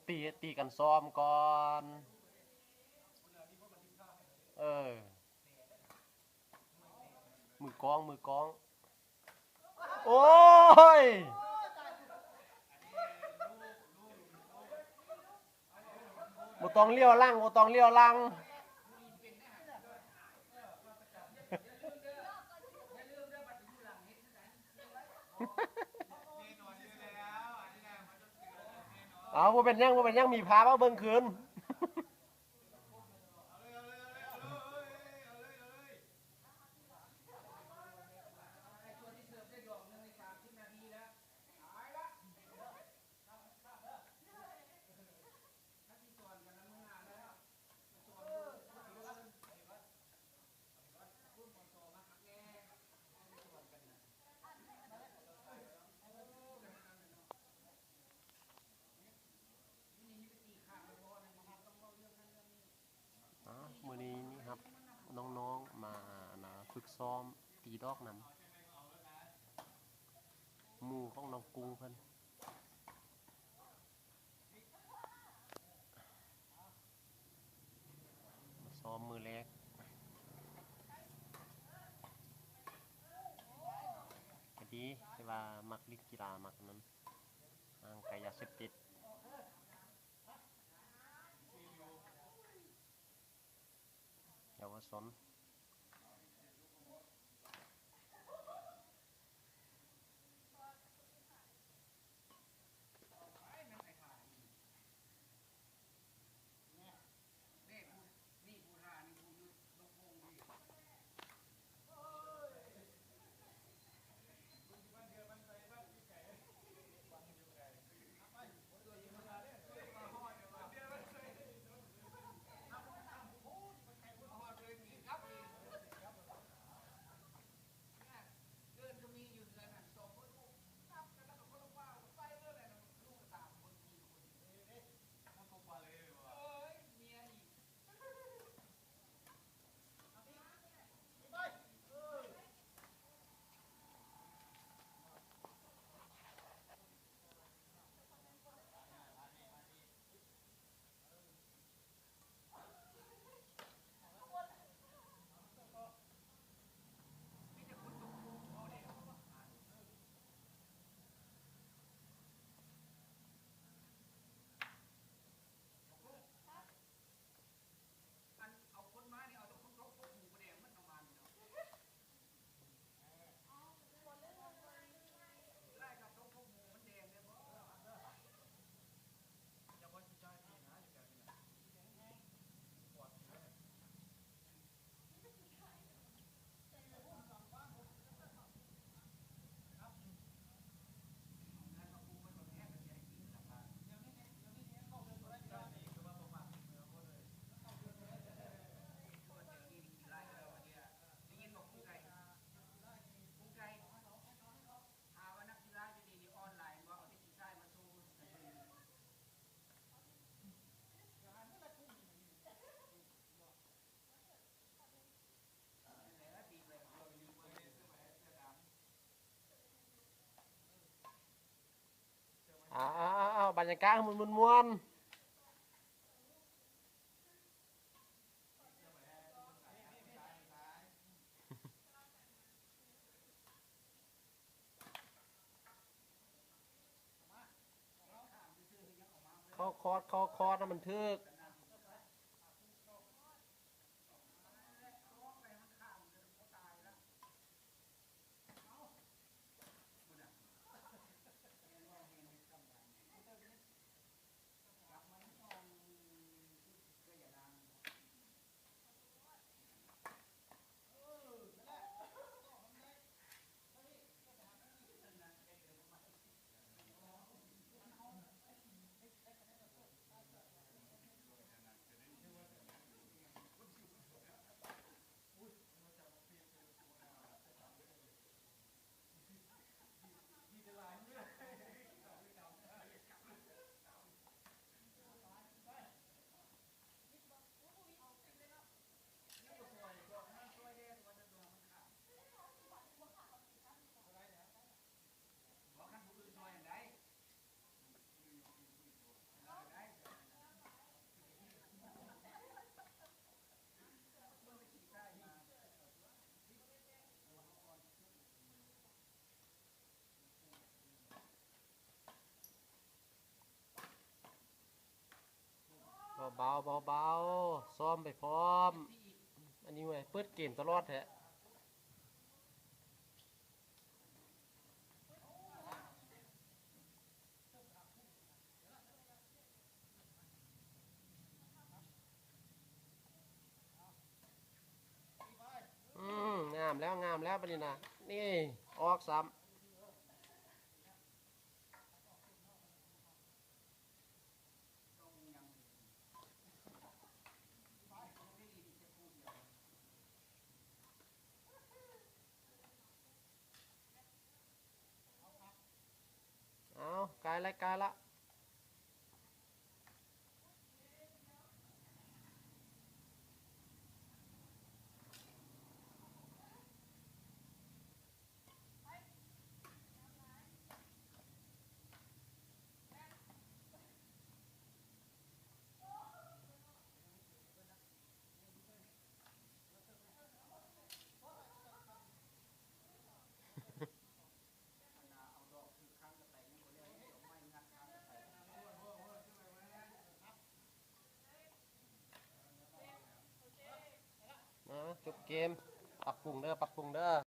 ຕີ ຕີກັນຊ້ອມກ່ອນ. ເອີ ມືກອງ ມືກອງ. ໂອ້ຍ! ບໍ່ຕ້ອງຫຼຽວຫຼັງ ບໍ່ຕ້ອງຫຼຽວຫຼັງ. ເອົາ ບໍ່ເປັນຫຍັງ ບໍ່ເປັນຫຍັງ ມີພາບ ເອົາເບິ່ງຄືນ. ອາ ມື້ນີ້ນີ້ຮັບນ້ອງໆ ມາ ອັນນ່າ ຝຶກຊ້ອມຕີດອກນຳ ໝູ່ຂອງນ້ອງກຸ້ງເພິ່ນ. ມາຊ້ອມມື້ແລກ ກະດີ ແຕ່ວ່າມັກຫຼິ້ນກິລາ ມັກນັ້ນ ຫ່າງໄກຢາເສບຕິດ. ເຍົາວະຊົນ. ອ້າວໆໆ ບັນຍາກາດມ່ວນໆ. ເຂົ້າຄອດ ເຂົ້າຄອດໃຫ້ມັນຖືກ. ເບົາໆ ຊ້ອມໄປພ້ອມ. ອັນນີ້ເວີຍ ເປີດເກມຕະຫຼອດແທ້. ອືມ ງາມແລ້ວ ງາມແລ້ວ ບັດນີ້ນະ. ນີ້ ອອກຊ້ຳ. ເອົາ ໃກ້ລະ ໃກ້ລະ. ມາ ຈົບເກມ. ປັບປຸງເດີ ປັບປຸງເດີ.